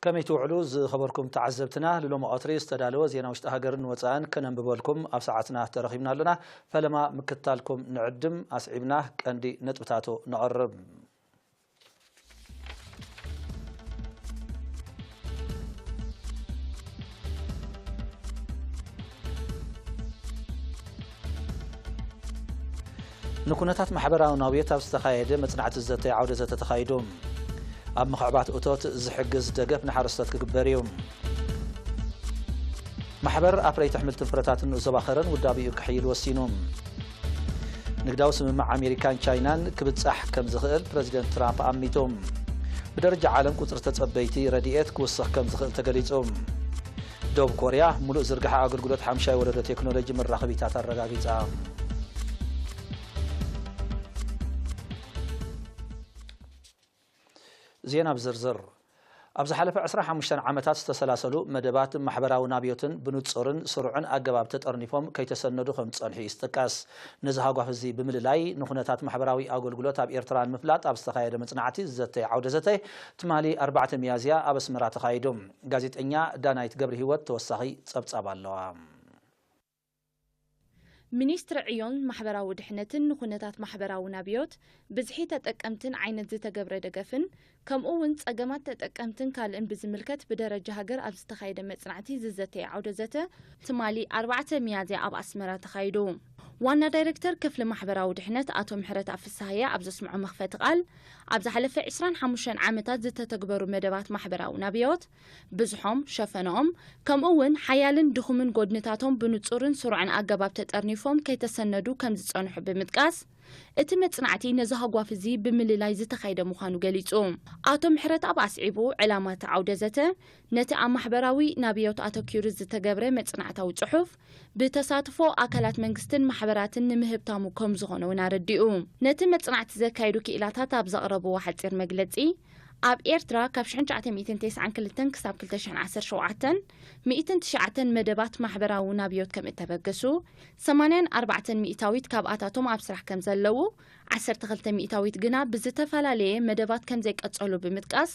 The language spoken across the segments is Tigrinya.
ከመይ ትውዕሉ ዝኸበርኩም ተዓዘብትና፣ ንሎሚ ቀትሪ ዝተዳለወ ዜና ውሽጢ ሃገርን ወጻእን ከነንብበልኩም ኣብ ሰዓትና ተረኺብና ኣለና። ፈለማ ምክትታልኩም ንዕድም፣ ኣስዒብና ቀንዲ ነጥብታቱ ነቕርብ። ንኩነታት ማሕበራዊ ናብየት ኣብ ዝተኻየደ መጽናዕቲ ዘተ ዓውደ ዘተ ተኻይዱ። ኣብ ምኽዕባት እቶት ዝሕግዝ ደገፍ ንሓረስቶት ክግበር እዩ። ማሕበር ኣፍረይቲ ኣሕምልትን ፍረታትን ንኡስ ዞባ ከረን ውዳቤኡ ክሕይል ወሲኑ። ንግዳዊ ስምምዕ ኣሜሪካን ቻይናን ክብጻሕ ከም ዝኽእል ፕረዚደንት ትራምፕ ኣሚቱ። ብደረጃ ዓለም ቁጽሪ ተጸበይቲ ረድኤት ክውስኽ ከም ዝኽእል ተገሊጹ። ደቡብ ኮርያ፣ ምሉእ ዝርግሐ ኣገልግሎት ሓምሻይ ወለዶ ቴክኖሎጂ መራኸቢታት ኣረጋጊጻ። ዜና ብዝርዝር። ኣብ ዝሓለፈ ዕስራን ሓሙሽተን ዓመታት ዝተሰላሰሉ መደባት ማሕበራዊ ናብዮትን ብንጹርን ስሩዕን ኣገባብ ተጠርኒፎም ከይተሰነዱ ከም ዝጸንሑ እዩ ዝጥቀስ። ነዚ ሃጓፍ እዚ ብምልላይ፣ ንኹነታት ማሕበራዊ ኣገልግሎት ኣብ ኤርትራ ንምፍላጥ ኣብ ዝተኻየደ መጽናዕቲ ዝዘተየ ዓውደ ዘተ፣ ትማሊ ኣርባዕተ ሚያዝያ ኣብ ኣስመራ ተኻይዱ። ጋዜጠኛ ዳናይት ገብረ ህይወት ተወሳኺ ጸብጻብ ኣለዋ። ሚኒስትሪ ዕዮን ማሕበራዊ ድሕነትን ንኹነታት ማሕበራዊ ናብዮት፣ ብዝሒ ተጠቀምትን ዓይነት ዝተገብረ ደገፍን፣ ከምኡ እውን ጸገማት ተጠቀምትን ካልእን ብዝምልከት ብደረጃ ሃገር ኣብ ዝተኻየደ መጽናዕቲ ዝዘተየ ዓውደ ዘተ፣ ትማሊ ኣርባዕተ ሚያዝያ ኣብ ኣስመራ ተኻይዱ። ዋና ዳይሬክተር ክፍሊ ማሕበራዊ ድሕነት ኣቶ ምሕረትኣብ ፍስሃየ ኣብ ዘስምዖ መኽፈቲ ቃል፣ ኣብ ዝሓለፈ ዕስራን ሓሙሽተን ዓመታት ዝተተግበሩ መደባት ማሕበራዊ ናብዮት፣ ብዝሖም፣ ሸፈነኦም፣ ከምኡ እውን ሓያልን ድኹምን ጎድንታቶም ብንጹርን ስሩዕን ኣገባብ ተጠርኒፎም ከይተሰነዱ ከም ዝጸንሑ ብምጥቃስ፣ እቲ መጽናዕቲ ነዚ ሃጓፍ እዚ ብምልላይ ዝተኻየደ ምዃኑ ገሊጹ። ኣቶ ምሕረትኣብ ኣስዒቡ፣ ዕላማ እቲ ዓውደ ዘተ፣ ነቲ ኣብ ማሕበራዊ ናብዮት ኣተኲሩ ዝተገብረ መጽናዕታዊ ጽሑፍ፣ ብተሳትፎ ኣካላት መንግስትን ማሕበራትን ንምህብታሙ ከም ዝኾነ እውን ኣረዲኡ። ነቲ መጽናዕቲ ዘካየዱ ክኢላታት ኣብ ዘቕረብዎ ሓጺር መግለጺ፣ ኣብ ኤርትራ ካብ ሽሕን ትሽዓተ ሚእትን ተስዓን ክልተን ክሳብ ክልተ ሽሕን ዓሰርተ ሸውዓተን፣ ሚእትን ትሽዓተን መደባት ማሕበራዊ ናብዮት ከም እተበገሱ፣ ሰማንያን ኣርባዕተን ሚእታዊት ካብኣታቶም ኣብ ስራሕ ከም ዘለዉ፣ ዓሰርተ ክልተ ሚእታዊት ግና ብዝተፈላለየ መደባት ከም ዘይቀጸሉ ብምጥቃስ፣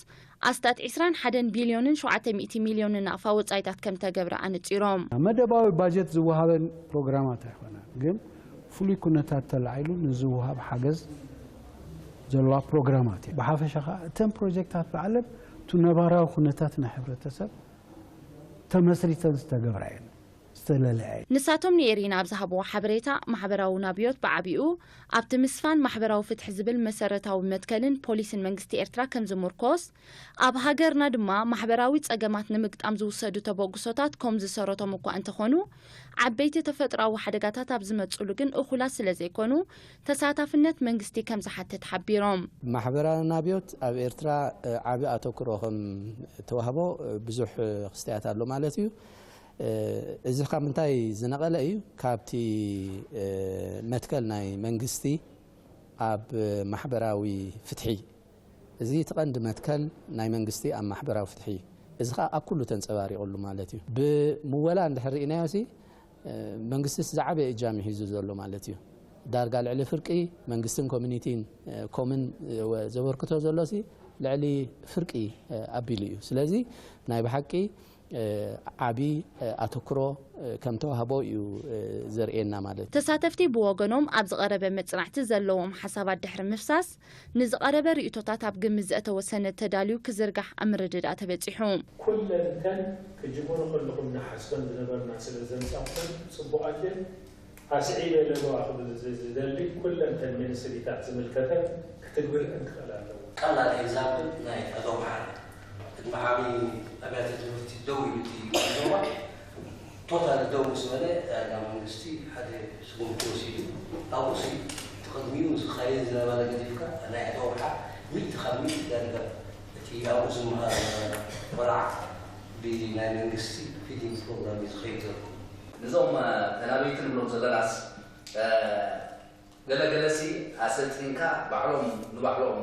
ኣስታት ዕስራን ሓደን ቢልዮንን ሸውዓተ ሚእቲ ሚልዮንን ናቕፋ ወጻኢታት ከም ተገብረ ኣነጺሮም። መደባዊ ባጀት ዝወሃበን ፕሮግራማት ኣይኮነን፣ ግን ፍሉይ ኩነታት ተላዒሉ ንዝወሃብ ሓገዝ ዘለዋ ፕሮግራማት እየን። ብሓፈሻ ኸኣ እተን ፕሮጀክታት ባዕለን እቲ ነባራዊ ኩነታት ናይ ሕብረተሰብ ተመስሪተን ዝተገብራ እየን፣ ዝተለልዐ እየን። ንሳቶም ንኤሪና ኣብ ዝሃብዎ ሓበሬታ፣ ማሕበራዊ ናብዮት ብዓቢኡ ኣብቲ ምስፋን ማሕበራዊ ፍትሒ ዝብል መሰረታዊ መትከልን ፖሊስን መንግስቲ ኤርትራ ከም ዝምርኮስ፣ ኣብ ሃገርና ድማ ማሕበራዊ ጸገማት ንምግጣም ዝውሰዱ ተበግሶታት ከም ዝሰረቶም እኳ እንተኾኑ፣ ዓበይቲ ተፈጥሮኣዊ ሓደጋታት ኣብ ዝመጽሉ ግን እኹላት ስለ ዘይኮኑ፣ ተሳታፍነት መንግስቲ ከም ዝሓትት ሓቢሮም። ማሕበራዊ ናብዮት ኣብ ኤርትራ፣ እ፣ ዓቢ ኣተኩሮ ከም ተዋህቦ፣ እ፣ ብዙሕ፣ እ፣ ክስተያት ኣሎ ማለት እዩ። እ፣ እዚ ካብ ምንታይ ዝነቐለ እዩ? ካብቲ፣ እ፣ መትከል ናይ መንግስቲ ኣብ ማሕበራዊ ፍትሒ። እዚ እቲ ቀንዲ መትከል ናይ መንግስቲ ኣብ ማሕበራዊ ፍትሒ እዩ። እዚ ኸኣ ኣብ ኩሉ ተንጸባሪቑሉ ማለት እዩ። ብምወላ እንድሕር ርኢናዮ ሲ፣ እ፣ መንግስቲስ ዝዓበየ እጃም እዩ ሒዙ ዘሎ ማለት እዩ። ዳርጋ ልዕሊ ፍርቂ መንግስትን ኮሚኒቲን፣ እ፣ ኮምን፣ እ፣ ወ-፣ ዘበርክቶ ዘሎ ሲ ልዕሊ ፍርቂ፣ እ፣ ኣቢሉ እዩ። ስለዚ ናይ ብሓቂ፣ እ፣ ዓቢ፣ እ፣ ኣተኩሮ፣ እ፣ ከም ተዋህቦ እዩ፣ እ፣ ዘርእየና ማለት እዩ። ተሳተፍቲ ብወገኖም ኣብ ዝቐረበ መጽናዕቲ ዘለዎም ሓሳባት ድሕሪ ምፍሳስ፣ ንዝቐረበ ርእይቶታት ኣብ ግምት ዘእተወ ሰነድ ተዳልዩ ክዝርጋሕ ኣብ ምርድዳእ ተበጺሑ። ኩለን እተን ክጅምሩ ከለኹም ንሓስበን ዝነበርና ስለ ዘምጻኹመን ጽቡቓት እየን። ኣስዒበ ለበዋ ክብል ዝ-፣ ዝደሊ ኩለን እተን ሚኒስትሪታት ዝምልከተን ክትግብርአን ክኽእል ኣለዎ። ቀላል ኤግዛምፕል ናይ ኣተውሓ ቅድሚ ዓሚ ኣብያተ ትምህርቲ ደው ኢሉ እቲ ዞባ ቶታሊ ደው ምስ በለ ዳርጋ መንግስቲ ሓደ ስጉምቲ ወሲዱ ኣብኡ ሲ እቲ ቅድሚኡ ዝኻየድ ዝነበረ ገዲፍካ ናይ ኣተውሓ ሚእቲ ካብ ሚእቲ ዳርጋ እቲ ኣብኡ ዝመሃር ዝነበረ ቆልዓ ብናይ መንግስቲ ፊዲንግ ፕሮግራም እዩ ዝኸይድ ዘሎ። ነዞም፣ እ፣ ተናበይቲ ንብሎም ዘለናስ፣ እ፣ ገለገለሲ ኣሰልጢንካ ባዕሎም ንባዕሎም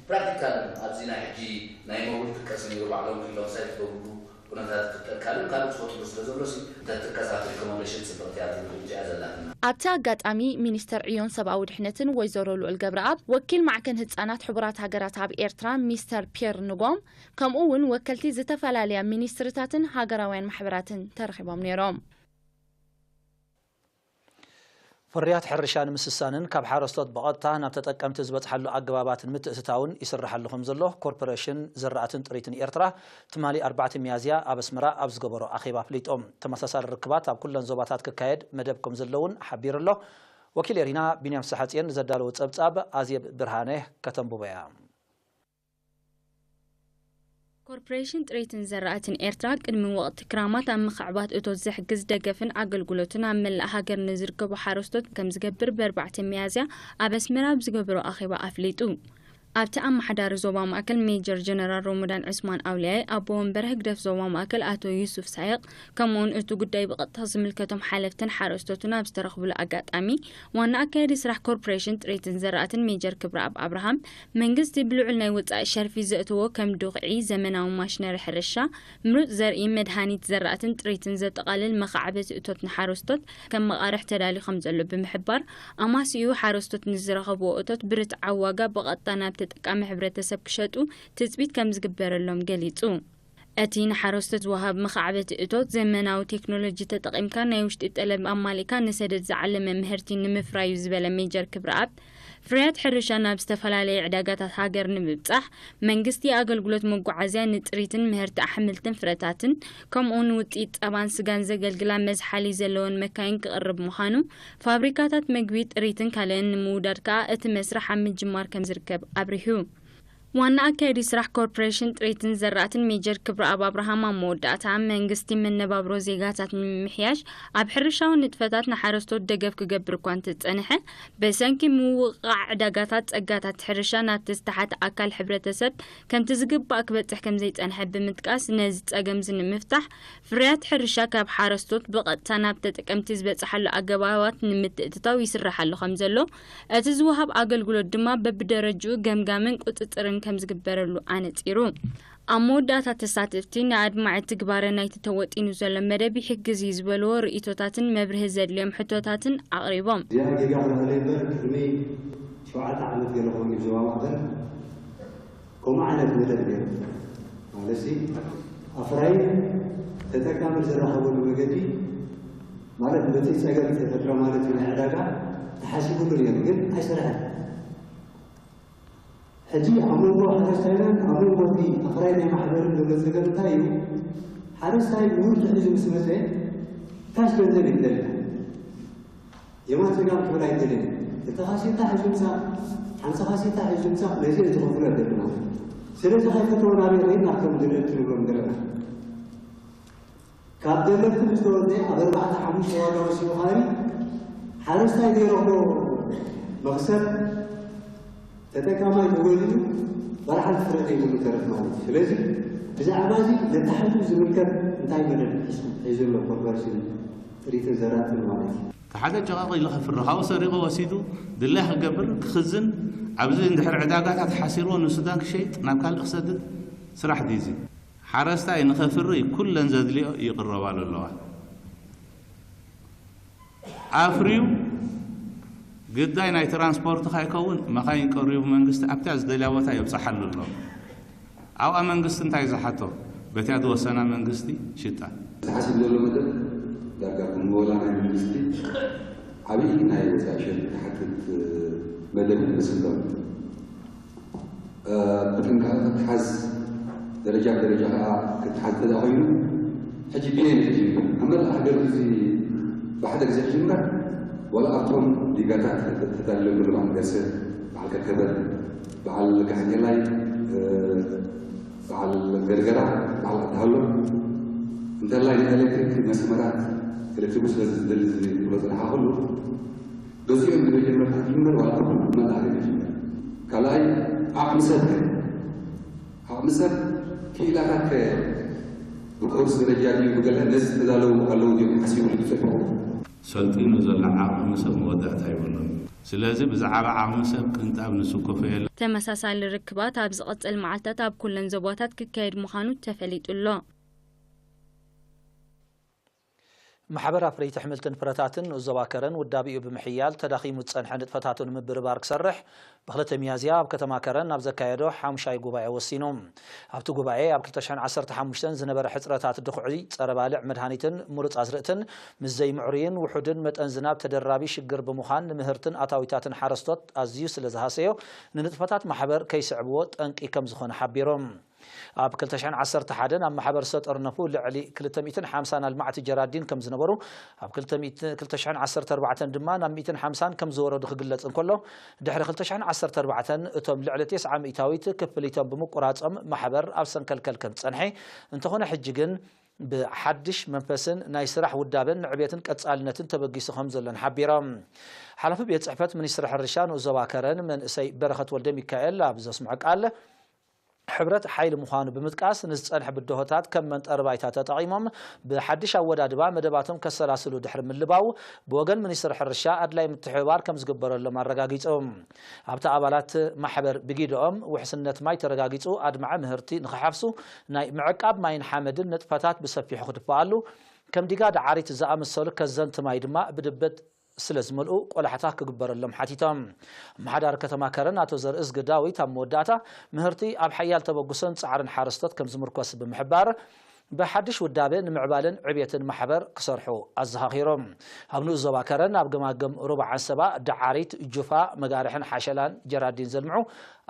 ፕራክቲካል ኣብዚ ናይ ሕጂ ናይ መጉል ጥቀስ ነይሩ ባዕሎም ኢሎም ሳይት ገብሩ ኩነታት ክጠቃልል ካልእ ዝፈጥሩ ስለ ዘሎ ሲ ተትከስ ኣብቲ ሪኮመንዴሽን ጽብቕቲ እያ ትብል እዚኣ ዘላትና። ኣብቲ ኣጋጣሚ ሚኒስተር ዕዮን ሰብኣዊ ድሕነትን ወይዘሮ ልኡል ገብረኣብ፣ ወኪል ማዕከን ህጻናት ሕቡራት ሃገራት ኣብ ኤርትራ ሚስተር ፒየር ንጎም፣ ከምኡ እውን ወከልቲ ዝተፈላለያ ሚኒስትርታትን ሃገራውያን ማሕበራትን ተረኺቦም ነይሮም። ፍርያት ሕርሻ ንምስሳንን ካብ ሓረስቶት ብቐጥታ ናብ ተጠቀምቲ ዝበጽሓሉ ኣገባባት ንምትእትታውን ይስርሓሉ ከም ዘሎ ኮርፖሬሽን ዘራእትን ጥሪትን ኤርትራ ትማሊ ኣርባዕተ ሚያዝያ ኣብ ኣስመራ ኣብ ዝገበሮ ኣኼባ ኣፍሊጡ። ተመሳሳሊ ርክባት ኣብ ኩለን ዞባታት ክካየድ መደብ ከም ዘሎ እውን ሓቢሩ ኣሎ። ወኪል ኤሪና ቢንያም ሰሓጽዮን ንዘዳለዎ ጸብጻብ ኣዜብ ብርሃነ ከተንብቦ እያ። ኮርፖሬሽን ጥሪትን ዘራእትን ኤርትራ ቅድሚ ወቕቲ ክራማት ኣብ ምኽዕባት እቶት ዝሕግዝ ደገፍን ኣገልግሎትን ኣብ መላእ ሃገር ንዝርከቡ ሓረስቶት ከም ዝገብር በርባዕተ ሚያዝያ ኣብ ኣስመራ ኣብ ዝገበሮ ኣኼባ ኣፍሊጡ። ኣብቲ ኣመሓዳሪ ዞባ ማእከል ሜጀር ጀነራል ሮሞዳን ዑስማን ኣውልያይ ኣቦ ወንበር ህግደፍ ዞባ ማእከል ኣቶ ዩሱፍ ሳይቕ ከምኡውን እቲ ጉዳይ ብቐጥታ ዝምልከቶም ሓለፍትን ሓረስቶትን ኣብ ዝተረኽብሉ ኣጋጣሚ ዋና ኣካያዲ ስራሕ ኮርፖሬሽን ጥሪትን ዘራእትን ሜጀር ክብረኣብ ኣብርሃም መንግስቲ ብልዑል ናይ ወጻኢ ሸርፊ ዘእተዎ ከም ዱኽዒ፣ ዘመናዊ ማሽነሪ ሕርሻ፣ ምሩጽ ዘርኢ፣ መድሃኒት፣ ዘራእትን ጥሪትን ዘጠቓልል መኻዕበቲ እቶት ንሓረስቶት ከም መቓርሕ ተዳልዩ ከም ዘሎ ብምሕባር ኣማሲኡ ሓረስቶት ንዝረኸብዎ እቶት ብርትዓዊ ዋጋ ብቐጥታ ናብ ተጠቃሚ ሕብረተሰብ ክሸጡ ትጽቢት ከም ዝግበረሎም ገሊጹ። እቲ ንሓረስቶት ዝወሃብ መኻዕበቲ እቶት ዘመናዊ ቴክኖሎጂ ተጠቒምካ ናይ ውሽጢ ጠለብ ኣማሊእካ ንሰደድ ዝዓለመ ምህርቲ ንምፍራይ እዩ ዝበለ ሜጀር ክብረኣብ፣ ፍርያት ሕርሻ ናብ ዝተፈላለዩ ዕዳጋታት ሃገር ንምብጻሕ መንግስቲ ኣገልግሎት መጓዓዝያ ንጥሪትን ምህርቲ ኣሕምልትን ፍረታትን ከምኡውን ውፅኢት ፀባን ስጋን ዘገልግላ መዝሓሊ ዘለወን መካይን ክቕርብ ምዃኑ፣ ፋብሪካታት መግቢ ጥሪትን ካልእን ንምውዳድ ከኣ እቲ መስርሕ ኣብ ምጅማር ከምዝርከብ ኣብሪሁ። ዋና ኣካያዲ ስራሕ ኮርፖሬሽን ጥሪትን ዘራእትን ሜጀር ክብረኣብ ኣብርሃም ኣብ መወዳእታ መንግስቲ መነባብሮ ዜጋታት ንምምሕያሽ ኣብ ሕርሻዊ ንጥፈታት ንሓረስቶት ደገፍ ክገብር እኳ እንተጸንሐ፣ ብሰንኪ ምውቕቓዕ ዕዳጋታት ጸጋታት ሕርሻ ናብቲ ዝተሓተ ኣካል ሕብረተሰብ ከምቲ ዝግባእ ክበጽሕ ከምዘይጸንሐ ብምጥቃስ ነዚ ጸገም እዚ ንምፍታሕ ፍርያት ሕርሻ ካብ ሓረስቶት ብቐጥታ ናብ ተጠቀምቲ ዝበጽሓሉ ኣገባባት ንምትእትታው ይስራሕ ኣሎ ከምዘሎ እቲ ዝወሃብ ኣገልግሎት ድማ በብደረጅኡ ገምጋምን ቁጽጽርን ከምዝግበረሉ ኣነጺሩ። ኣብ መወዳእታ ተሳተፍቲ ንኣድማዒ ትግባረ ናይቲ ተወጢኑ ዘሎ መደብ ይሕግዝ እዩ ዝበልዎ ርእይቶታትን መብርሂ ዘድልዮም ሕቶታትን ኣቕሪቦም። እዚኣ ጌጋ ክበሃል እምበር ቅድሚ ሸውዓተ ዓመት ገለ ኮይኑ ዞባ ማእከል ከምኡ ዓይነት መደብ ነይሩ። ማለትሲ ኣፍራይን ተጠቃምን ዝራኸበሉ መገዲ ማለት በቲ ጸገም ተፈጥረ ማለት እዩ ናይ ዕዳጋ ተሓሲቡሉ ነይሩ ግን ኣይሰርሐን። ሕጂ ኣብ መንጎ ሓረስታይናን ኣብ መንጎ እቲ ኣፍራይ ናይ ማሕበርን ዘሎ ጸገም እንታይ እዩ? ሓረስታይ ንውርሒ ሒዙ ምስ መጸ ካሽ ገንዘብ እዩ ዝደሊ። የማን ጸጋም ክብል ኣይደልን። እቲ ካሴታ ሒዙ ምጻእ፣ ሓምሳ ካሴታ ሒዙ ምጻእ፣ ነዚ እቲ ክፍሎ ኣይደልን ማለት እዩ። ስለዚ ከይፈተወ ናበይ ይኸይድ? ናብቶም ደለልቲ ንብሎም ዘለና። ካብ ደለልቲ ምስ ተወልደ ኣብ ኣርባዕተ ሓሙሽተ ዋጋ ወሲኡ ከባቢ ሓረስታይ ዘይረኽቦ መኽሰብ ተጠቃማይ ተጎዲኡ በላሓት ፍረ ከይብሉ ተረፍ ማለት እዩ። ስለዚ ብዛዕባ እዚ ነታሕቱ ዝምልከት እንታይ መደብ ሒዝኩም ሒዙ ኣሎ ኮርፖሬሽን ጥሪትን ዘራእትን ማለት እዩ። እቲ ሓደ ጨቐቕ ኢሉ ከፍሪ ካብኡ ሰሪቑ ወሲዱ ድላይ ክገብር ክኽዝን ኣብዚ እንድሕር ዕዳጋታት ሓሲርዎ ንሱዳን ክሸይጥ ናብ ካልእ ክሰድድ ስራሕ ድዩ እዚ? ሓረስታይ ንኸፍሪ ኩለን ዘድልዮ ይቕረባሉ ኣለዋ። ኣፍርዩ ግዳይ ናይ ትራንስፖርት ካይከውን መኻይን ቀሪቡ መንግስቲ ኣብታ ዝደልያ ቦታ የብፅሓሉ ኣሎ። ኣብኣ መንግስቲ እንታይ ዝሓቶ በቲያ ዝወሰና መንግስቲ ሽጣ። ዝሓስብ ዘሎ መደብ ዳርጋ ብምወላ ናይ መንግስቲ ዓብዪ ናይ ወፃኢ ሸርፊ ትሓትት መደብ ይመስል ዘሎ። ብጥንቃቐ ክትሓዝ ደረጃ ብደረጃ ከዓ ክትሓዝ እንተ ኮይኑ ሕጂ ብየን ክጅምር ኣብ መላእ ሃገር እዚ ብሓደ ግዜ ክጅምር ዋላ ኣብቶም ዲጋታት ተዳልሎም ዘሎ በዓል ገርሰ በዓል ከከበር በዓል ጋሕኘላይ በዓል ገርገራ በዓል ኣድሃሎ እንተላይ ናይ ኤሌክትሪክ መስመራት ኤሌክትሪኩ ስለ ዝደሊ ዝብሎ ፅንሓ ኩሉ ገዚኦም ብመጀመርታ ክጅመር ዋላ ኣኩም መላእክት ይጅመር ካልኣይ ዓቕሚ ሰብ ከ ዓቕሚ ሰብ ክኢላታት ከ ብኮርስ ደረጃ ድዩ ብገለ ነዚ ዝተዳለዉ ኣለዉ ድዮም ሓሲቡ ልትፅሑ ሰልጢኑ ዘሎ ዓቕሚ ሰብ መወዳእታ ይብሉን ስለዚ ብዛዕባ ዓቕሚ ሰብ ቅንጣብ ንስኮፈ የለ። ተመሳሳሊ ርክባት ኣብ ዝቐጽል መዓልታት ኣብ ኩለን ዞባታት ክካየድ ምዃኑ ተፈሊጡ ኣሎ። ማሕበር ኣፍረይቲ ኣሕምልትን ፍረታትን ንኡዞባ ከረን ውዳቤኡ ብምሕያል ተዳኺሙ ዝጸንሐ ንጥፈታቱ ንምብርባር ክሰርሕ ብክልተ ሚያዝያ ኣብ ከተማ ከረን ኣብ ዘካየዶ ሓሙሻይ ጉባኤ ወሲኑ። ኣብቲ ጉባኤ ኣብ ክልተ ሽሕን ዓሰርተ ሓሙሽተን ዝነበረ ሕጽረታት ድኹዒ፣ ጸረ ባልዕ መድሃኒትን ምሩጽ ኣዝርእትን ምስ ዘይምዕሩይን ውሑድን መጠን ዝናብ ተደራቢ ሽግር ብምዃን ንምህርትን ኣታዊታትን ሓረስቶት ኣዝዩ ስለ ዝሃሰዮ ንንጥፈታት ማሕበር ከይስዕብዎ ጠንቂ ከም ዝኾነ ሓቢሮም። ኣብ ክልተ ሽሕን ዓሰርተ ሓደን ኣብ ማሕበር ዝተጠርነፉ ልዕሊ ክልተ ሚእትን ሓምሳን ኣልማዕቲ ጀራዲን ከም ዝነበሩ፣ ኣብ ክልተ ሚእቲ፣ ክልተ ሽሕን ዓሰርተ ኣርባዕተን ድማ ናብ ሚእትን ሓምሳን ከም ዝወረዱ ክግለጽ እንከሎ፣ ድሕሪ ክልተ ሽሕን ዓሰርተ ኣርባዕተን እቶም ልዕሊ ተስዓ ሚእታዊት ክፍሊቶም ብምቁራጾም ማሕበር ኣብ ሰንከልከል ከም ዝጸንሐ፣ እንተኾነ ሕጂ ግን ብሓድሽ መንፈስን ናይ ስራሕ ውዳበን ንዕቤትን ቀጻልነትን ተበጊሱ ከም ዘሎን ሓቢሮም። ሓላፊ ቤት ጽሕፈት ሚኒስትሪ ሕርሻ ንኡዞባ ከረን መንእሰይ በረኸት ወልደ ሚካኤል ኣብ ዘስምዖ ቃል፣ ሕብረት ሓይሊ ምዃኑ ብምጥቃስ፣ ንዝጸንሐ ብድሆታት ከም መንጠሪ ባይታ ተጠቒሞም ብሓድሽ ኣወዳድባ መደባቶም ከሰላስሉ ድሕሪ ምልባው፣ ብወገን ሚኒስትሪ ሕርሻ ኣድላይ ምትሕብባር ከም ዝግበረሎም ኣረጋጊጹ። ኣብቲ ኣባላት ማሕበር ብጊድኦም ውሕስነት ማይ ተረጋጊጹ ኣድማዒ ምህርቲ ንኽሓፍሱ ናይ ምዕቃብ ማይን ሓመድን ንጥፈታት ብሰፊሑ ክድፈኣሉ፣ ከም ዲጋ ዳዓሪት ዝኣመሰሉ ከዘንቲ ማይ ድማ ብድበት ስለ ዝመልኡ ቆላሕታ ክግበረሎም ሓቲቶም። ኣመሓዳሪ ከተማ ከረን ኣቶ ዘርእዝጊ ዳዊት ኣብ መወዳእታ፣ ምህርቲ ኣብ ሓያል ተበግሶን ጻዕርን ሓረስቶት ከም ዝምርኮስ ብምሕባር፣ ብሓድሽ ውዳበ ንምዕባልን ዕብየትን ማሕበር ክሰርሑ ኣዘኻኺሮም። ኣብ ንኡስ ዞባ ከረን ኣብ ገማግም ሩባ ዓንሰባ፣ ዳዓሪት፣ ጁፋ፣ መጋርሕን ሓሸላን ጀራዲን ዘልምዑ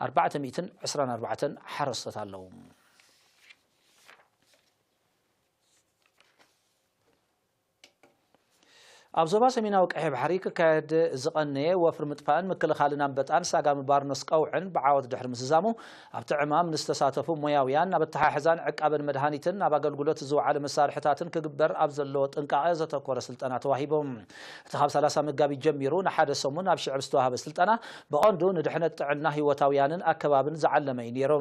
ኣርባዕተ ሚእትን ዕስራን ኣርባዕተን ሓረስቶት ኣለዉ። ኣብ ዞባ ሰሜናዊ ቀይሕ ባሕሪ ክካየድ ዝቐነየ ወፍሪ ምጥፋእን ምክልኻልን ኣንበጣን ሳጋሚ ባርኖስ ቀውዕን ብዓወት ድሕሪ ምዝዛሙ፣ ኣብቲ ዕማም ንዝተሳተፉ ሞያውያን ኣብ ኣተሓሕዛን ዕቃበን መድሃኒትን ኣብ ኣገልግሎት ዝወዓለ መሳርሕታትን ክግበር ኣብ ዘለዎ ጥንቃቐ ዘተኮረ ስልጠና ተዋሂቡ። እቲ ካብ ሰላሳ መጋቢት ጀሚሩ ንሓደ ሰሙን ኣብ ሽዕብ ዝተዋህበ ስልጠና ብቐንዱ ንድሕነት ጥዕና ህይወታውያንን ኣከባብን ዝዓለመ እዩ ነይሩ።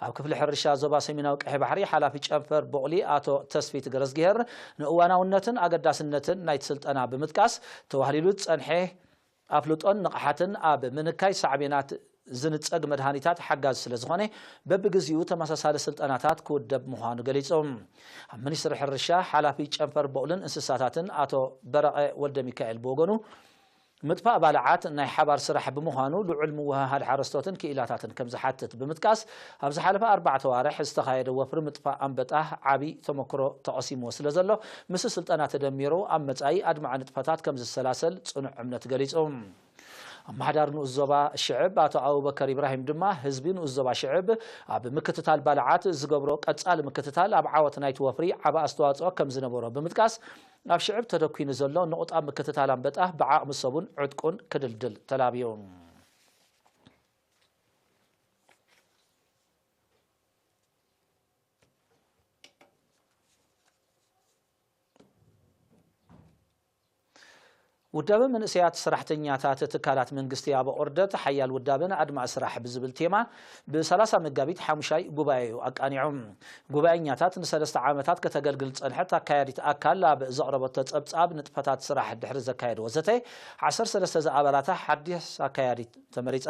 ኣብ ክፍሊ ሕርሻ ዞባ ሰሜናዊ ቀይሕ ባሕሪ ሓላፊ ጨንፈር ቡቕሊ ኣቶ ተስፊት ገረዝግሄር ንእዋናውነትን ኣገዳስነትን ናይቲ ስልጠና ብምጥቃስ፣ ተዋህሊሉ ዝጸንሐ ኣፍልጦን ንቕሓትን ኣብ ምንካይ ሳዕቤናት ዝንጸግ መድሃኒታት ሓጋዚ ስለ ዝኾነ፣ በብግዚኡ ተመሳሳሊ ስልጠናታት ክውደብ ምዃኑ ገሊጹ። ኣብ ሚኒስትሪ ሕርሻ ሓላፊ ጨንፈር ቡቕልን እንስሳታትን ኣቶ በረቐ ወልደ ሚካኤል ብወገኑ፣ ምጥፋእ ባልዓት ናይ ሓባር ስራሕ ብምዃኑ፣ ልዑል ምውህሃድ ሓረስቶትን ክኢላታትን ከም ዝሓትት ብምጥቃስ፣ ኣብ ዝሓለፈ ኣርባዕተ ኣዋርሕ ዝተኻየደ ወፍሪ ምጥፋእ ኣንበጣ ዓቢ ተመክሮ ተቐሲምዎ ስለ ዘሎ፣ ምስ ስልጠና ተደሚሩ ኣብ መጻኢ ኣድማዒ ንጥፈታት ከም ዝሰላሰል ጽኑዕ እምነት ገሊጹ። ኣመሓዳሪ ንኡስ ዞባ ሽዕብ ኣቶ ኣቡበከር ኢብራሂም ድማ፣ ህዝቢ ንኡስ ዞባ ሽዕብ ኣብ ምክትታል ባልዓት ዝገብሮ ቀጻሊ ምክትታል ኣብ ዓወት ናይቲ ወፍሪ ዓቢ ኣስተዋጽኦ ከም ዝነበሮ ብምጥቃስ፣ ኣብ ሽዕብ ተደኲኑ ዘሎ ንቑጣብ ምክትታል ኣንበጣ ብዓቕሚ ሰቡን ዕጥቁን ክድልድል ተላብዩ። ውዳበ መንእሰያት ሰራሕተኛታት ትካላት መንግስቲ ኣብ ኦርደት ሓያል ውዳበን ኣድማዒ ስራሕ ብዝብል ቴማ ብ30 መጋቢት ሓሙሻይ ጉባኤኡ ኣቃኒዑ። ጉባኤኛታት ንሰለስተ ዓመታት ከተገልግል ዝጸንሐት ኣካያዲት ኣካል ኣብ ዘቕረበቶ ጸብጻብ ንጥፈታት ስራሕ ድሕሪ ዘካየድዎ ዘተ፣ ዓሰርተ ሰለስተ ዝኣባላታ ሓዲስ ኣካያዲት ተመሪጻ።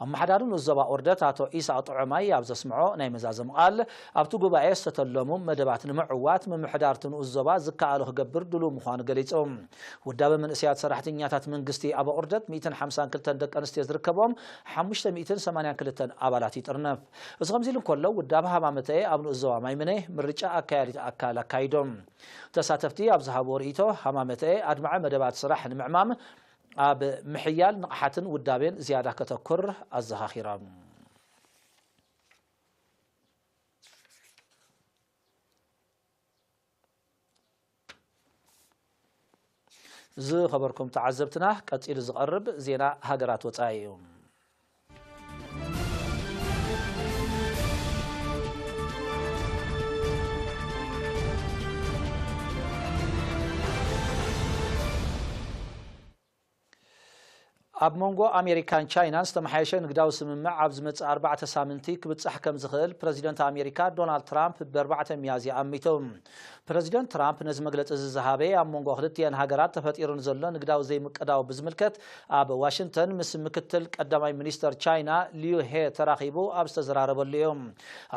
ኣመሓዳሪ ንኡስ ዞባ ኦርደት ኣቶ ኢሳቕ ጥዑማይ ኣብ ዘስምዖ ናይ መዛዘሚ ቃል፣ ኣብቲ ጉባኤ ዝተተለሙ መደባት ንምዕዋት ምምሕዳር እቲ ንኡስ ዞባ ዝከኣሎ ክገብር ድሉው ምዃኑ ገሊጹ። ውዳበ መንእሰያት ሰራሕተኛታት መንግስቲ ኣብ ኦርደት ሚእትን ሓምሳን ክልተን ደቂ ኣንስትዮ ዝርከቦም ሓሙሽተ ሚእትን ሰማንያን ክልተን ኣባላት ይጥርነፍ። እዚ ከምዚ ኢሉ እንከሎ፣ ውዳበ ሃማመተኤ ኣብ ንኡስ ዞባ ማይምነ ምርጫ ኣካያዲት ኣካል ኣካይዶም። ተሳተፍቲ ኣብ ዝሃብዎ ርእይቶ፣ ሃማመተኤ ኣድማዒ መደባት ስራሕ ንምዕማም ኣብ ምሕያል ንቕሓትን ውዳቤን ዝያዳ ከተኩር ኣዘኻኺሮም። ዝኸበርኩም ተዓዘብትና፣ ቀጺሉ ዝቐርብ ዜና ሃገራት ወጻኢ እዩ። ኣብ መንጎ ኣሜሪካን ቻይናን ዝተመሓየሸ ንግዳዊ ስምምዕ ኣብ ዝመጽእ ኣርባዕተ ሳምንቲ ክብጻሕ ከም ዝኽእል ፕረዚደንት ኣሜሪካ ዶናልድ ትራምፕ ብኣርባዕተ ሚያዝያ ኣሚቱ። ፕረዚደንት ትራምፕ ነዚ መግለጺ እዚ ዝሃበ ኣብ መንጎ ክልቲአን ሃገራት ተፈጢሩ ንዘሎ ንግዳዊ ዘይምቅዳው ብዝምልከት ኣብ ዋሽንግተን ምስ ምክትል ቀዳማይ ሚኒስተር ቻይና ሊዩ ሄ ተራኺቡ ኣብ ዝተዘራረበሉ እዩ።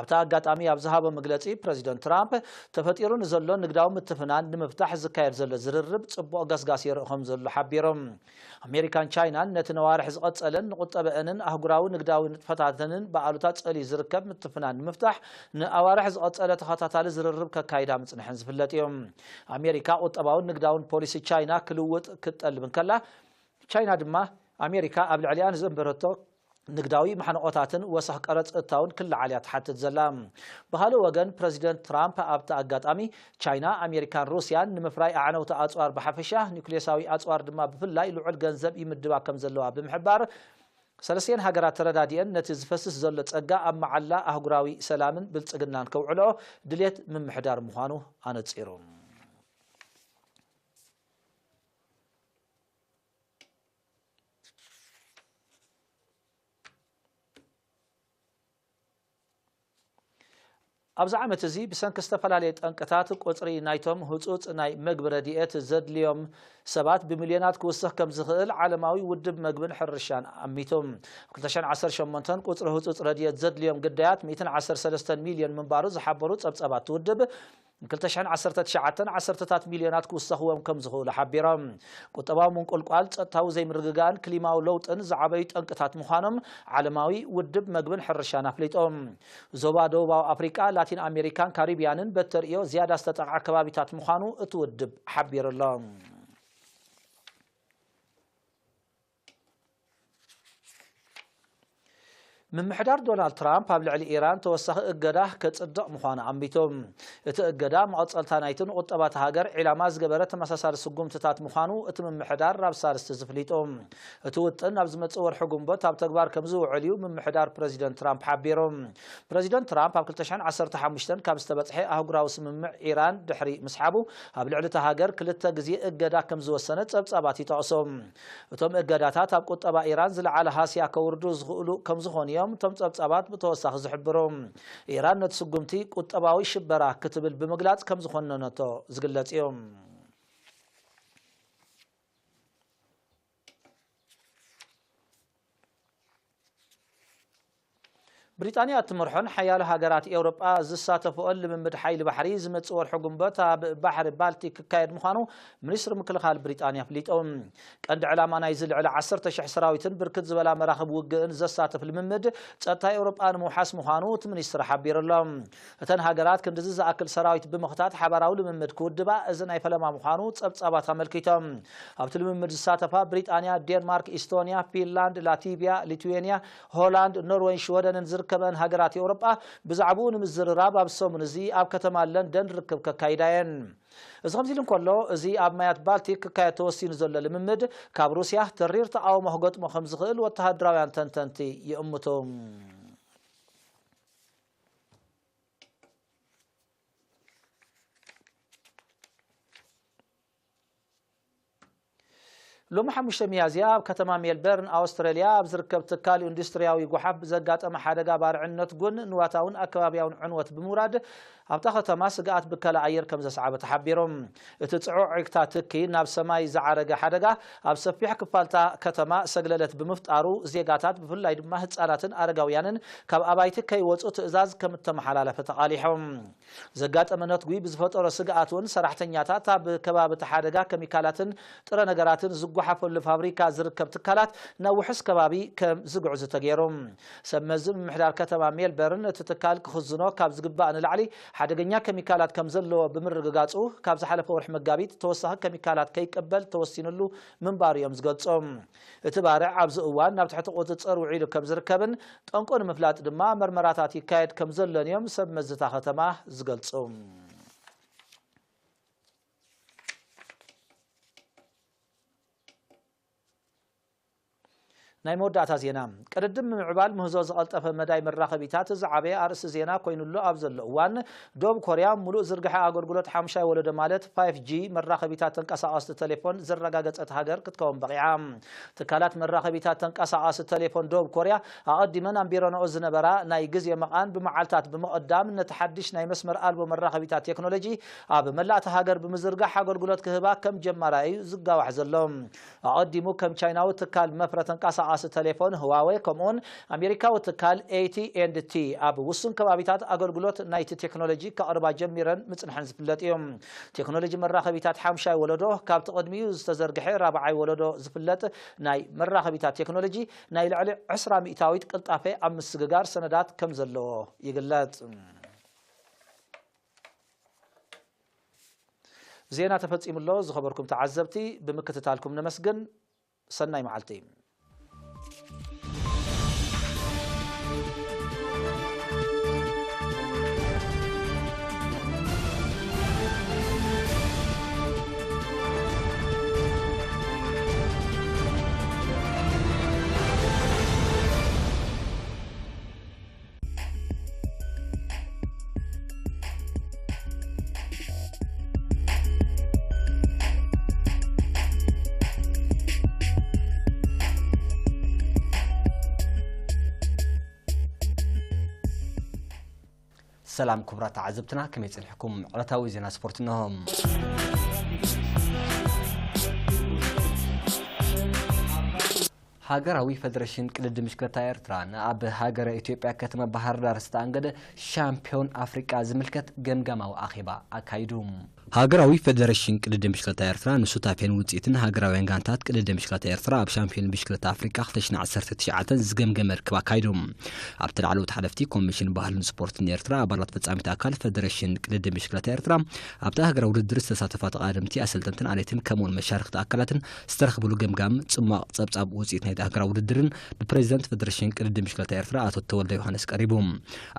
ኣብቲ ኣጋጣሚ ኣብ ዝሃቦ መግለጺ ፕረዚደንት ትራምፕ ተፈጢሩ ንዘሎ ንግዳዊ ምትፍናን ንምፍታሕ ዝካየድ ዘሎ ዝርርብ ጽቡቕ ገስጋስ የርኢ ከም ዘሎ ሓቢሩ። ኣሜሪካን ቻይናን ነቲ ነዋርሕ ዝቐጸለን ንቁጠበአንን ኣህጉራዊ ንግዳዊ ንጥፈታተንን ብኣሉታ ጸልዩ ዝርከብ ምትፍናን ንምፍታሕ ንኣዋርሕ ዝቐጸለ ተኸታታሊ ዝርርብ ከካይዳ ምጽንሐን ዝፍለጥ እዩ። ኣሜሪካ ቁጠባውን ንግዳውን ፖሊሲ ቻይና ክልውጥ ክትጠልብ እንከላ፣ ቻይና ድማ ኣሜሪካ ኣብ ልዕሊኣ ንዘንበረቶ ንግዳዊ ማሕንቆታትን ወሰኽ ቀረጽ እታውን ክለዓል እያ ትሓትት ዘላ። ብኻልእ ወገን ፕረዚደንት ትራምፕ ኣብቲ ኣጋጣሚ ቻይና ኣሜሪካን ሩስያን ንምፍራይ ኣዕነውቲ ኣጽዋር ብሓፈሻ ኒኩሌሳዊ ኣጽዋር ድማ ብፍላይ ልዑል ገንዘብ ይምድባ ከም ዘለዋ ብምሕባር፣ ሰለስቲአን ሃገራት ተረዳዲአን ነቲ ዝፈስስ ዘሎ ጸጋ ኣብ መዓላ ኣህጉራዊ ሰላምን ብልጽግናን ከውዕሎ ድሌት ምምሕዳር ምዃኑ ኣነጺሩ። ኣብዚ ዓመት እዚ ብሰንኪ ዝተፈላለየ ጠንቅታት ቁጽሪ ናይቶም ህጹጽ ናይ መግቢ ረድኤት ዘድልዮም ሰባት ብሚልዮናት ክውስኽ ከም ዝኽእል ዓለማዊ ውድብ መግብን ሕርሻን ኣሚቱ። ኣብ ክልተ ሽሕን ዓሰርተ ሸሞንተን ቁጽሪ ህጹጽ ረድኤት ዘድልዮም ግዳያት ሚእትን ዓሰርተ ሰለስተን ሚልዮን ምንባሩ ዝሓበሩ ጸብጻባት እቲ ውድብ፣ ክልተ ሽሕን ዓሰርተ ትሽዓተን ዓሰርተታት ሚልዮናት ክውሰኽዎም ከም ዝኽእሉ ሓቢሮም። ቁጠባዊ ምንቁልቋል፣ ጸጥታዊ ዘይምርግጋእን ክሊማዊ ለውጥን ዝዓበዩ ጠንቅታት ምዃኖም ዓለማዊ ውድብ መግብን ሕርሻን ኣፍሊጦም። ዞባ ደቡባዊ ኣፍሪቃ፣ ላቲን ኣሜሪካን ካሪብያንን በተርእዮ ዝያዳ ዝተጠቕዓ ከባቢታት ምዃኑ እቲ ውድብ ሓቢሩ ኣሎ። ምምሕዳር ዶናልድ ትራምፕ ኣብ ልዕሊ ኢራን ተወሳኺ እገዳ ከጽድቕ ምዃኑ ኣሚቱ። እቲ እገዳ መቐጸልታ ናይቲ ንቁጠባ እታ ሃገር ዒላማ ዝገበረ ተመሳሳሊ ስጉምትታት ምዃኑ እቲ ምምሕዳር ናብ ሳልስቲ ዝፍሊጡ። እቲ ውጥን ኣብ ዝመጽእ ወርሒ ግንቦት ኣብ ተግባር ከም ዝውዕል እዩ ምምሕዳር ፕረዚደንት ትራምፕ ሓቢሩ። ፕረዚደንት ትራምፕ ኣብ ክልተ ሽሕን ዓሰርተ ሓሙሽተን ካብ ዝተበጽሐ ኣህጉራዊ ስምምዕ ኢራን ድሕሪ ምስሓቡ፣ ኣብ ልዕሊ እታ ሃገር ክልተ ግዜ እገዳ ከም ዝወሰነ ጸብጻባት ይጠቕሱ። እቶም እገዳታት ኣብ ቁጠባ ኢራን ዝለዓለ ሃስያ ከውርዱ ዝኽእሉ ከም ዝኾኑ እዮም እቶም ጸብጻባት ብተወሳኺ ዝሕብሩ። ኢራን ነቲ ስጉምቲ ቁጠባዊ ሽበራ ክትብል ብምግላጽ ከም ዝኾነነቶ ዝግለጽ እዩ። ብሪጣንያ እትመርሖን ሓያሎ ሃገራት ኤውሮጳ ዝሳተፍኦን ልምምድ ሓይሊ ባሕሪ ዝመጽእ ወርሒ ግንቦት ኣብ ባሕሪ ባልቲክ ክካየድ ምዃኑ ሚኒስትሪ ምክልኻል ብሪጣንያ ኣፍሊጡ። ቀንዲ ዕላማ ናይዚ ልዕሊ ዓሰርተ ሽሕ ሰራዊትን ብርክት ዝበላ መራኽብ ውግእን ዘሳትፍ ልምምድ ጸጥታ ኤውሮጳ ንምውሓስ ምዃኑ እቲ ሚኒስትሪ ሓቢሩ ኣሎ። እተን ሃገራት ክንድዚ ዝኣክል ሰራዊት ብምኽታት ሓባራዊ ልምምድ ክውድባ እዚ ናይ ፈለማ ምዃኑ ጸብጻባት ኣመልኪቶም። ኣብቲ ልምምድ ዝሳተፋ ብሪጣንያ፣ ዴንማርክ፣ ኢስቶንያ፣ ፊንላንድ፣ ላቲቪያ፣ ሊትዌንያ፣ ሆላንድ፣ ኖርወይን ሽወደንን ዝርከበን ሃገራት ኤውሮጳ ብዛዕባኡ ንምዝርራብ ኣብ ሰሙን እዚ ኣብ ከተማ ለንደን ርክብ ከካይዳ እየን። እዚ ከምዚ ኢሉ እንከሎ፣ እዚ ኣብ ማያት ባልቲክ ክካየድ ተወሲኑ ዘሎ ልምምድ ካብ ሩስያ ተሪር ተቓውሞ ክገጥሞ ከም ዝኽእል ወተሃደራውያን ተንተንቲ ይእምቱ። ሎሚ ሓሙሽተ ሚያዝያ ኣብ ከተማ ሜልበርን ኣውስትራልያ ኣብ ዝርከብ ትካል ኢንዱስትርያዊ ጓሓፍ ብዘጋጠመ ሓደጋ ባርዕነት ጉን ንዋታውን ኣከባብያውን ዕንወት ብምውራድ ኣብታ ከተማ ስግኣት ብከላ ኣየር ከም ዘስዓበ ተሓቢሩ። እቲ ጽዑቕ ዒግታ ትኪ ናብ ሰማይ ዝዓረገ ሓደጋ ኣብ ሰፊሕ ክፋልታ ከተማ ሰግለለት ብምፍጣሩ ዜጋታት ብፍላይ ድማ ህጻናትን ኣረጋውያንን ካብ ኣባይቲ ከይወጹ ትእዛዝ ከም እተመሓላለፈ ተቓሊሖም። ዘጋጠመ ነትጒ ብዝፈጠሮ ስግኣት እውን ሰራሕተኛታት ኣብ ከባቢ እቲ ሓደጋ ኬሚካላትን ጥረ ነገራትን ዝጓሓፈሉ ፋብሪካ ዝርከብ ትካላት ናብ ውሑስ ከባቢ ከም ዝግዕዙ ተገይሩ። ሰብ መዚ ምምሕዳር ከተማ ሜልበርን እቲ ትካል ክኽዝኖ ካብ ዝግባእ ንላዕሊ ሓደገኛ ኬሚካላት ከም ዘለዎ ብምርግጋጹ ካብ ዝሓለፈ ወርሒ መጋቢት ተወሳኺ ኬሚካላት ከይቀበል ተወሲኑሉ ምንባሩ እዮም ዝገልጹ። እቲ ባርዕ ኣብዚ እዋን ናብ ትሕቲ ቁጽጽር ውዒሉ ከም ዝርከብን ጠንቁ ንምፍላጥ ድማ መርመራታት ይካየድ ከም ዘሎን እዮም ሰብ መዝታ ከተማ ዝገልጹ። ናይ መወዳእታ ዜና። ቅድድም ምምዕባል ምህዞ ዝቐልጠፈ መዳይ መራኸቢታት ዝዓበየ ኣርእስቲ ዜና ኮይኑሉ ኣብ ዘሎ እዋን፣ ደቡብ ኮርያ ምሉእ ዝርግሐ ኣገልግሎት ሓምሻይ ወለዶ ማለት ፋይፍ ጂ መራኸቢታት ተንቀሳቐስቲ ቴሌፎን ዘረጋገጸት ሃገር ክትከውን በቒዓ። ትካላት መራኸቢታት ተንቀሳቐስቲ ቴሌፎን ደቡብ ኮርያ ኣቐዲመን ኣንቢረንኦ ዝነበራ ናይ ግዜ መቓን ብመዓልታት ብምቕዳም፣ ነቲ ሓድሽ ናይ መስመር ኣልቦ መራኸቢታት ቴክኖሎጂ ኣብ መላእቲ ሃገር ብምዝርጋሕ ኣገልግሎት ክህባ ከም ጀማራ እዩ ዝጋዋሕ ዘሎ። ኣቐዲሙ ከም ቻይናዊ ትካል መፍረ ተንቀሳቓሲ ቴሌፎን ህዋዌ፣ ከምኡውን ኣሜሪካዊ ትካል ኤ ቲ ኤንድ ቲ ኣብ ውሱን ከባቢታት ኣገልግሎት ናይቲ ቴክኖሎጂ ከቕርባ ጀሚረን ምጽንሐን ዝፍለጥ እዩ። ቴክኖሎጂ መራኸቢታት ሓምሻይ ወለዶ፣ ካብቲ ቅድሚኡ ዝተዘርግሐ ራብዓይ ወለዶ ዝፍለጥ ናይ መራኸቢታት ቴክኖሎጂ፣ ናይ ልዕሊ ዕስራ ሚእታዊት ቅልጣፈ ኣብ ምስግጋር ሰነዳት ከም ዘለዎ ይግለጽ። ዜና ተፈጺሙ ኣሎ። ዝኸበርኩም ተዓዘብቲ፣ ብምክትታልኩም ነመስግን። ሰናይ መዓልቲ። ሰላም ክቡራት ተዓዘብትና፣ ከመይ ጸኒሕኩም? ዕለታዊ ዜና ስፖርት እንሆ። ሃገራዊ ፈደረሽን ቅድድም ብሽክለታ ኤርትራ ንኣብ ሃገረ ኢትዮጵያ ከተማ ባህር ዳር ዝተኣንገደ ሻምፒዮን ኣፍሪቃ ዝምልከት ገምጋማዊ ኣኼባ ኣካይዱ። ሃገራዊ ፈደረሽን ቅድድም ብሽክለታ ኤርትራ ንሱታፌን ውጽኢትን ሃገራውያን ጋንታት ቅድድም ብሽክለታ ኤርትራ ኣብ ሻምፒዮን ብሽክለታ ኣፍሪቃ ክልተ ሽሕን ዓሰርተ ትሽዓተን ዝገምገመ ርክብ ኣካይዱ። ኣብቲ ላዕለዎት ሓለፍቲ ኮሚሽን ባህልን ስፖርትን ኤርትራ፣ ኣባላት ፈጻሚት ኣካል ፈደረሽን ቅድድም ብሽክለታ ኤርትራ፣ ኣብቲ ሃገራዊ ውድድር ዝተሳተፋ ተቐዳደምቲ ኣሰልጠንትን ኣለይትን ከምኡውን መሻርኽቲ ኣካላትን ዝተረኽብሉ ገምጋም ጽሟቕ ጸብጻብ ውጽኢት ናይቲ ሃገራዊ ውድድርን ብፕሬዚደንት ፈደረሽን ቅድድም ብሽክለታ ኤርትራ ኣቶ ተወልደ ዮሃንስ ቀሪቡ።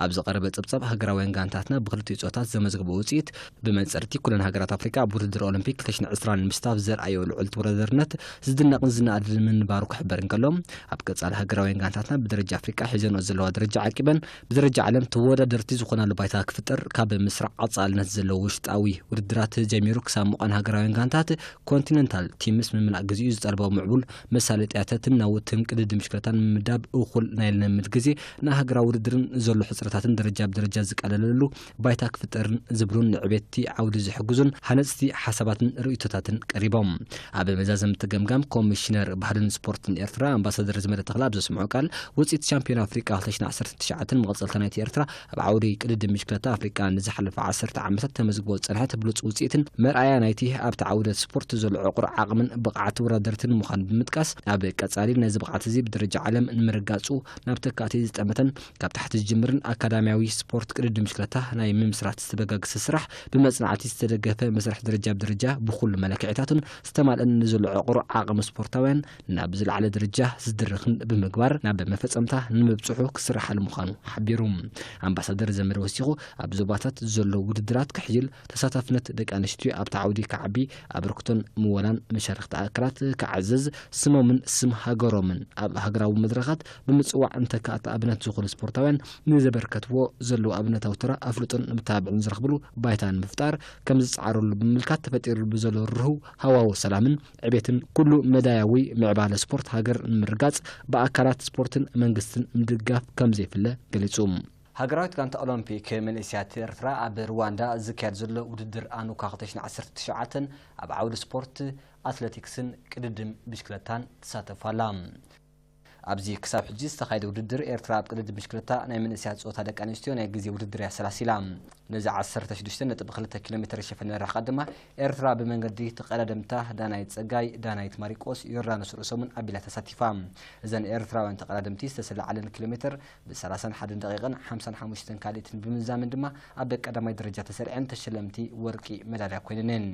ኣብ ዝቐረበ ጸብጻብ፣ ሃገራውያን ጋንታትና ብክልቲኡ ጾታት ዘመዝግቦ ውጽኢት ብመንጽርቲ ኩለን ሃገራት ኣፍሪቃ ኣብ ውድድር ኦሎምፒክ ክልተ ሽሕን ዕስራን ንምስታፍ ዘርኣዮ ልዑል ተወዳዳርነት ዝድነቕን ዝነኣድን ምንባሩ ክሕበር እንከሎ፣ ኣብ ቀጻሊ ሃገራውያን ጋንታትና ብደረጃ ኣፍሪቃ ሒዘንኦ ዘለዋ ደረጃ ዓቂበን ብደረጃ ዓለም ተወዳደርቲ ዝኾናሉ ባይታ ክፍጠር ካብ ምስራዕ ቀጻልነት ዘለዎ ውሽጣዊ ውድድራት ጀሚሩ ክሳብ ምዃን ሃገራውያን ጋንታት ኮንቲነንታል ቲምስ ምምላእ ግዚኡ ዝጠልቦ ምዕቡል መሳለጥያታትን ናውትን ቅድድም ብሽክለታን ምምዳብ እኹል ናይ ልምምድ ግዜ ንሃገራዊ ውድድርን ዘሎ ሕጽረታትን ደረጃ ብደረጃ ዝቃለለሉ ባይታ ክፍጠርን ዝብሉን ንዕቤትቲ ዓውዲ ዝሕግዙን ሃነጽቲ ሓሳባትን ርእይቶታትን ቀሪቦም። ኣብ መዛዘምቲ ገምጋም ኮሚሽነር ባህልን ስፖርትን ኤርትራ ኣምባሳደር ዘመደ ተኽለ ኣብ ዘስምዖ ቃል፣ ውጽኢት ሻምፒዮን ኣፍሪቃ ክልተ ሽሕን ዓሰርተ ትሽዓተን መቐጸልታ ናይቲ ኤርትራ ኣብ ዓውዲ ቅድድም ብሽክለታ ኣፍሪቃ ንዝሓለፈ ዓሰርተ ዓመታት ተመዝግቦ ዝጸንሐ ብሉጽ ውጽኢትን መርኣያ ናይቲ ኣብቲ ዓውደ ስፖርት ዘሎ ዕቑር ዓቕምን ብቕዓት ተወዳደርትን ምዃኑ ብምጥቃስ፣ ኣብ ቀጻሊ ነዚ ብቕዓት እዚ ብደረጃ ዓለም ንምርጋጹ ናብ ተካእቲ ዝጠመተን ካብ ታሕቲ ዝጅምርን ኣካዳሚያዊ ስፖርት ቅድድም ብሽክለታ ናይ ምምስራት ዝተበጋገሰ ስራሕ ብመጽናዕቲ ዝተደገፈ መስርሕ ደረጃ ብደረጃ ብኹሉ መለክዒታቱን ዝተማልአን ንዘሎ ዕቑር ዓቕሚ ስፖርታውያን ናብ ዝለዓለ ደረጃ ዝድርኽን ብምግባር ናብ መፈጸምታ ንምብጽሑ ክስርሓሉ ምዃኑ ሓቢሩ። ኣምባሳደር ዘመደ ወሲኹ፣ ኣብ ዞባታት ዘሎ ውድድራት ክሕይል፣ ተሳታፍነት ደቂ ኣንስትዮ ኣብቲ ዓውዲ ክዓቢ፣ ኣበርክቶን ምወላን መሻርኽቲ ኣካላት ክዓዝዝ፣ ስሞምን ስም ሃገሮምን ኣብ ሃገራዊ መድረኻት ብምጽዋዕ እንተካእቲ ኣብነት ዝኾኑ ስፖርታውያን ንዘበርከትዎ ዘለዉ ኣብነታዊ ተራ ኣፍልጦን መተባብዕን ዝረኽብሉ ባይታ ንምፍጣር ከም ዝጸዓረሉ ብምምልካት፣ ተፈጢሩ ብዘሎ ርህው ሃዋህው ሰላምን ዕቤትን ኩሉ መዳያዊ ምዕባለ ስፖርት ሃገር ንምርጋጽ ብኣካላት ስፖርትን መንግስትን ምድጋፍ ከም ዘይፍለ ገሊጹ። ሃገራዊት ጋንታ ኦሎምፒክ መንእሰያት ኤርትራ ኣብ ሩዋንዳ ዝካየድ ዘሎ ውድድር ኣኑካ ክልተ ሽሕን ዓሰርተ ትሽዓተን ኣብ ዓውዲ ስፖርት ኣትሌቲክስን ቅድድም ብሽክለታን ትሳተፍ ኣላ። ኣብዚ ክሳብ ሕጂ ዝተኻየደ ውድድር ኤርትራ ኣብ ቅድድም ብሽክለታ ናይ መንእሰያት ጾታ ደቂ ኣንስትዮ ናይ ግዜ ውድድር እያ ሰላሲላ። ነዚ ዓሰርተ ሽዱሽተ ነጥቢ ክልተ ኪሎ ሜተር ዝሸፈነ ርሕቀት ድማ ኤርትራ ብመንገዲ ተቐዳደምታ ዳናይት ጸጋይ፣ ዳናይት ማሪቆስ፣ ዮርዳኖስ ርእሶምን ኣቢላ ተሳቲፋ። እዘን ኤርትራውያን ተቐዳደምቲ ዝተሰላዓለን ኪሎ ሜተር ብሰላሳን ሓደን ደቂቕን ሓምሳን ሓሙሽተን ካልኢትን ብምዛምን ድማ ኣብ ቀዳማይ ደረጃ ተሰሪዐን ተሸለምቲ ወርቂ መዳልያ ኮይነን።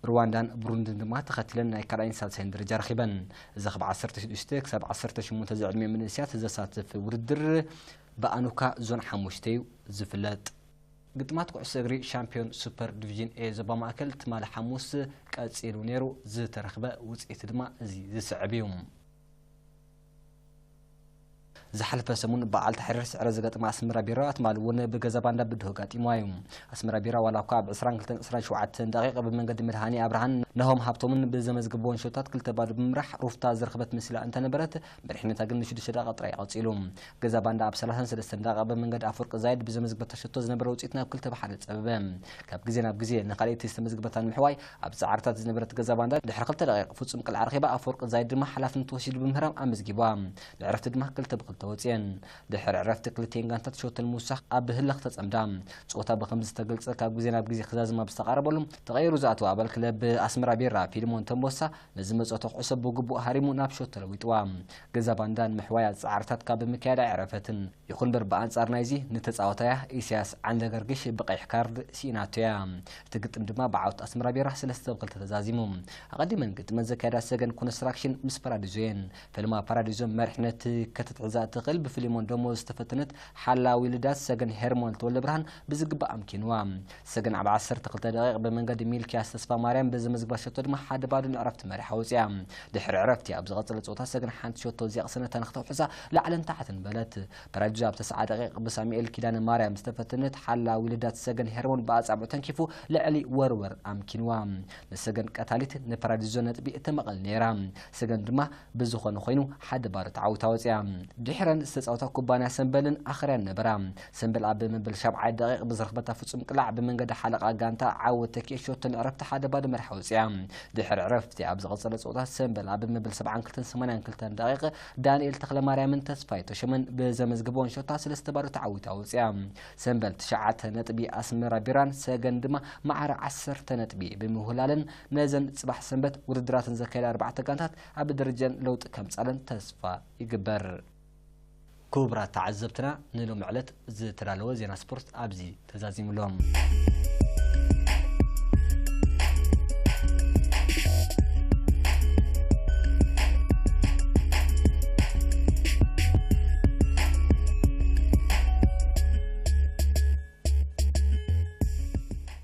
ሩዋንዳን ብሩንድን ድማ ተኸቲለን ናይ ካልኣይን ሳልሳይን ደረጃ ረኺበን። እዚ ካብ ዓሰርተ ሽዱሽተ ክሳብ ዓሰርተ ሸሞንተ ዝዕድሚኦም መንእሰያት ዘሳትፍ ውድድር ብኣኑካ ዞን ሓሙሽተ እዩ ዝፍለጥ። ግጥማት ኩዕሶ እግሪ ሻምፒዮን ሱፐር ዲቪዥን ኤ ዞባ ማእከል ትማሊ ሓሙስ ቀጺሉ ነይሩ። ዝተረኽበ ውጽኢት ድማ እዚ ዝስዕብ እዩ። ዝሓለፈ ሰሙን በዓል ታሕሪር ስዕረ ዝገጥማ ኣስመራ ቢራ ትማሊ እውን ብገዛ ባንዳ ብድሆ ጋጢምዋ እዩ። ኣስመራ ቢራ ዋላ እኳ ኣብ ዕስራን ክልተን ዕስራን ሸውዓተን ደቂቕ ብመንገዲ መድሃኒ ኣብርሃን ናሆም ሃብቶምን ብዘመዝግብዎን ሸቶታት ክልተ ባዶ ብምምራሕ ሩፍታ ዝረኸበት መሲላ እንተነበረት፣ መሪሕነታ ግን ንሽዱሽተ ደቂቕ ጥራይ ቀጺሉ። ገዛ ባንዳ ኣብ ሰላሳን ሰለስተን ደቂቕ ብመንገዲ ኣፈወርቂ ዛይድ ብዘመዝግበታ ሸቶ ዝነበረ ውፅኢት ናብ ክልተ ብሓደ ጸበበ። ካብ ግዜ ናብ ግዜ ንኻልኣይቲ ዝተመዝግበታ ንምሕዋይ ኣብ ጻዕርታት ዝነበረት ገዛ ባንዳ ድሕሪ ክልተ ደቂቕ ፍጹም ቅልዓ ረኺባ ኣፈወርቂ ዛይድ ድማ ሓላፍነት ወሲዱ ብምህራም ኣመዝጊባ። ንዕረፍቲ ድማ ክልተ ብክልተ ወጽየን። ድሕሪ ዕረፍቲ ክልቲኤን ጋንታት ሸቶ ንምውሳኽ ኣብ ህላኽ ተጸምዳ። ጸወታ ብኸምዚ ዝተገልጸ ካብ ግዜ ናብ ግዜ ክዛዝም ኣብ ዝተቓረበሉ ተቐይሩ ዝኣተወ ኣባል ክለብ ኣስመራ ቢራ ፊልሞን ተንቦሳ ነዚ መጸቶ ኩዕሶ ብግቡእ ሃሪሙ ናብ ሸቶ ለዊጥዋ። ገዛ ባንዳ ንምሕዋይ ጻዕርታት ካብ ምክያድ ኣይዕረፈትን። ይኹን እምበር ብኣንጻር ናይዚ ንተጻዋታያ ኢሳያስ ዓንደገርግሽ ብቐይሕ ካርድ ስኢናቶ እያ። እቲ ግጥም ድማ ብዓወት ኣስመራ ቢራ ሰለስተ ብ ክልተ ተዛዚሙ። ኣቐዲመን ግጥመን ዘካየዳ ሰገን ኮንስትራክሽን ምስ ፓራዲዞ እየን። ፈለማ ፓራዲዞ መሪሕነት ከተትሕዛ እትኽእል ብፊሊሞን ደሞዝ ዝተፈተነት ሓላዊ ልዳት ሰገን ሄርሞን ተወልደ ብርሃን ብዝግባእ ኣምኪንዋ። ሰገን ኣብ ዓሰርተ ክልተ ደቂቕ ብመንገዲ ሚልክያስ ተስፋ ማርያም ብዘመዝግባ ሸቶ ድማ ሓደ ባዶ ንዕረፍቲ መሪሓ ወፅያ። ድሕሪ ዕረፍቲ ኣብ ዝቐፀለ ፀወታ ሰገን ሓንቲ ሸቶ እዚኣ ቅሰነታ ንክተውሕዛ ላዕልን ታሕትን በለት። ፓራዲዞ ኣብ ተስዓ ደቂቕ ብሳሙኤል ኪዳነ ማርያም ዝተፈተነት ሓላዊ ልዳት ሰገን ሄርሞን ብኣጻብዑ ተንኪፉ ልዕሊ ወርወር ኣምኪንዋ። ንሰገን ቀታሊት ንፓራዲዞ ነጥቢ እተመቐል ነይራ። ሰገን ድማ ብዝኾነ ኮይኑ ሓደ ባዶ ተዓዊታ ወፅያ። ድሕረን ዝተፃወታ ኩባንያ ሰምበልን ኣኽርያን ነበራ። ሰምበል ኣብ መበል ሻብዓይ ደቂቕ ብዝረኽበታ ፍጹም ቅላዕ ብመንገዲ ሓለቓ ጋንታ ዓወት ተኪኤ ሸቶ ንዕረፍቲ ሓደ ባዶ መሪሓ ወፅያ። ድሕሪ ዕረፍቲ ኣብ ዝቐጸለ ፀወታ ሰምበል ኣብ መበል ሰብዓን ክልተን ሰማንያን ክልተን ደቂቕ ዳንኤል ተኽለማርያምን ተስፋይ ተሾመን ብዘመዝግብዎን ሸቶታት ሰለስተ ባዶ ተዓዊታ ወፅያ። ሰምበል ትሽዓተ ነጥቢ ኣስመራ ቢራን ሰገን ድማ ማዕረ ዓሰርተ ነጥቢ ብምውህላለን ነዘን ጽባሕ ሰንበት ውድድራትን ዘካየዳ ኣርባዕተ ጋንታት ኣብ ደረጃን ለውጢ ከምጻለን ተስፋ ይግበር። ክቡራት ተዓዘብትና ንሎሚ ዕለት ዝተዳለወ ዜና ስፖርት ኣብዚ ተዛዚሙሎም።